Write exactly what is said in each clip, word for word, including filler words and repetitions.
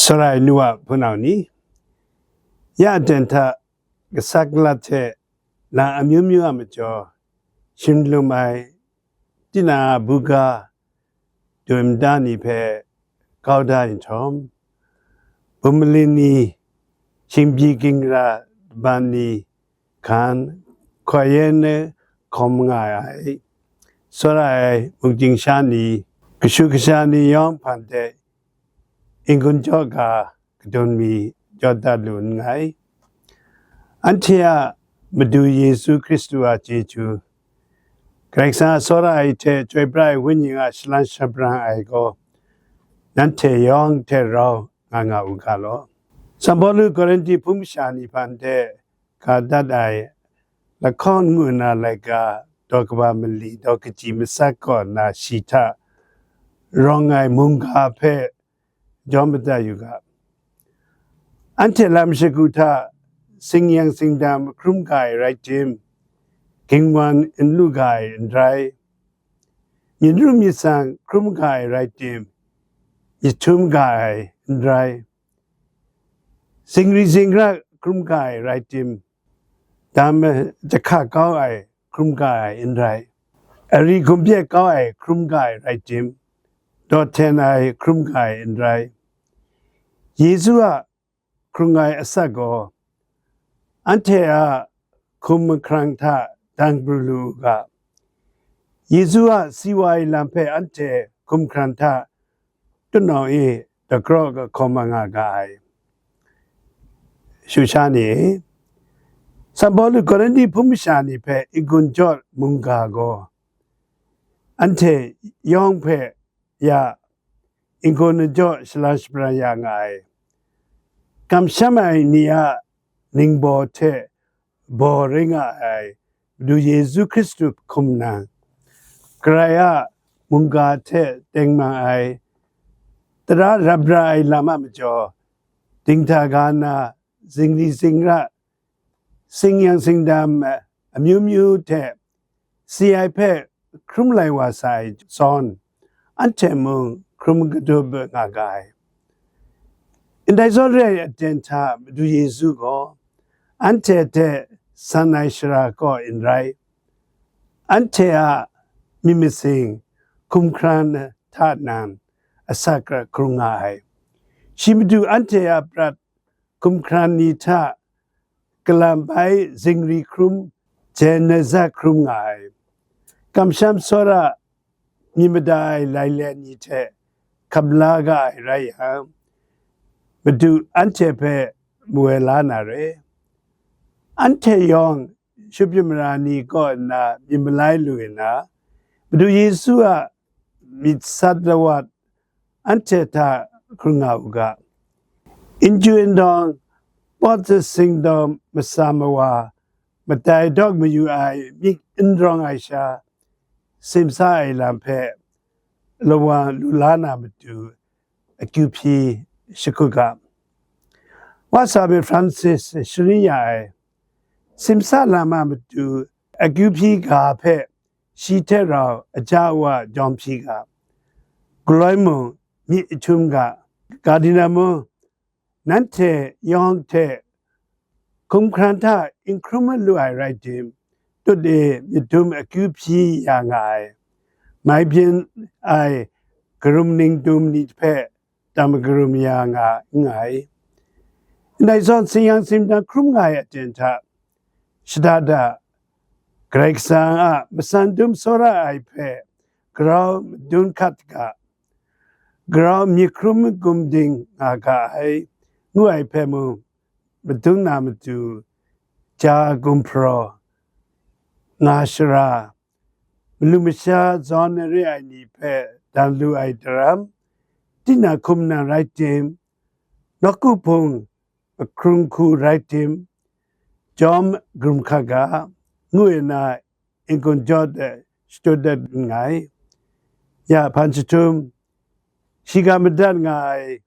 Sarai nu a hpunau ni, ya aten hta kasak lat hte lam amyu myu a majaw, shim lum ai tinang a buga dum da ni hpe kau da nhtawm, bum malin ni, shingbyi ginra ban ni, hkan, hkoi yen hkawm nga ai, tsawra ai mungchying sha ni, kashu kasha ni yawng hpan de n-gun jaw ga kadun mi jaw dat lu nngai. Anhte a Madu Yesu Hkristu a chyeju, Karai Kasang a tsawra ai hte Chyoi Pra ai Wenyi a shalan shabran ai gaw, nanhte yawng hte rau nga nga u ga law. San Pawlu Korinti hpung masha ni hpan de ga dat ai lahkawng ngu na laika daw kaba mali daw kaji matsat kaw na shi hta rawng ai mungga hpe jaw madat yu ga. Anhte lam shagu hta singyang singdam hkrum ga ai rai tim, gingwan n lu ga ai n rai, myit ru myit tsang hkrum ga ai rai tim, myit htum ga ai n rai, zingri zingra hkrum ga ai rai tim, dam jahka kau ai hkrum ga ai n rai, ari gumpyet kau ai hkrum ga ai rai tim, dawt hten ai hkrum ga ai n rai. Yesu a hkrung ai asak gaw, anhte a hkum mahkrang hta dang pru lu u ga. Yesu a si wa ai lam hpe anhte hkum hkran hta tutnawng e dagraw kahkawm nga ga ai. Shu sha ni, San Pawlu Korinti hpung masha ni hpe n-gun jaw mungga gaw, anhte yawng hpe ya n-gun jaw shalan shabran ya nga ai. Kamsham ai ni a ningbaw hte baw rai nga ai Madu Yesu Hkristu hkum nang, Karai a mungga hte tengman ai, tara rap ra ai lam a majaw, dinghta ga na, zingri zingra, singyang singdam, eh, amyu myu hte si ai hpe hkrum lai wa sa ai zawn, anhte mung hkrum kadup nga ga ai. Ndai zawn re ai aten hta Madu Yesu gaw anhte hte san ai shara kaw n rai, anhte a myit masin hkum hkran hta nan asak hkrung nga ai. Shi Madu anhte a prat hkum hkran ni hta kalam bai zingri hkrum, jen na zat hkrum nga ai. Kamsham tsawra myit mada ai lailen ni hte hkam la ga ai rai yang, Madu anhte hpe mawai la na re. Anhte yawng shut pyi mara ni kaw nna myit malai lu nna, Madu Yesu a myit sat lawat anhte hta hkrung nga u ga. N chyu n dawng, pawt singdawng masa mawa, matai dawk mayu ai myit n rawng ai sha, simsa ai lam hpe lawan lu la na matu akyu hpyi shakut ga. Wa sa myit Francis sharin ya ai, simsa lam a matu akyu hpyi ga hpe shi hte rau aja wa jawm hpyi ga, galoi mung myit ahtum ga, Cardinal mung, nanhte yawng hte hkum hkran hta n hkrum lu ai rai tim, tut e myit dum akyu hpyi ya nga ai, mai byin ai karum ning dum ni hpe tam karum ya nga nngai. Ndai zawn, singyang singdam hkrum nga ai aten hta, shada da, Karai Kasang a matsan dum tsawra ai hpe grau madun hkat ga, grau myit hkrum gumding nga ga ai, ngu ai hpe mung, madun na matu, ja gumhpraw, nga shara, malu masha zawn re ai ni hpe dan lu ai daram, tinang hkum nang rai tim, nawku hpung ahkrung hku rai tim, jawm karum hkat ga, ngu nna n-gun jaw de shadut dat nngai. Ya hpan jahtum, shiga madat nga ai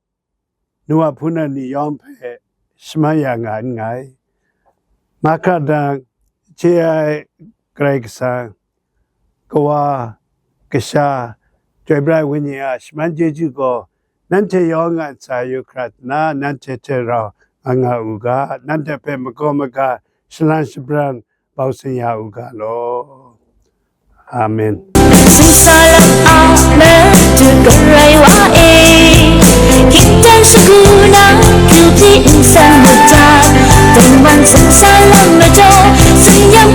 nu wa hpuna ni yawng hpe shaman ya nga nngai. Mahkra dang, chye ai Karai Kasang, Kawa, Kasha, Chyoi Pra ai Wenyi a shaman chyeju gaw nanhte yawng a ntsa yu hkrat nna, nanhte hte rau nga nga u ga, nanhte hpe magaw maga shalan shabran bau tsun ya u ga law. Amen. Sumsa lam a matu garai wa e, hkingdan shagu na, kyu hpyi nsen mata, dangman sumsa lam majaw, tsin-yam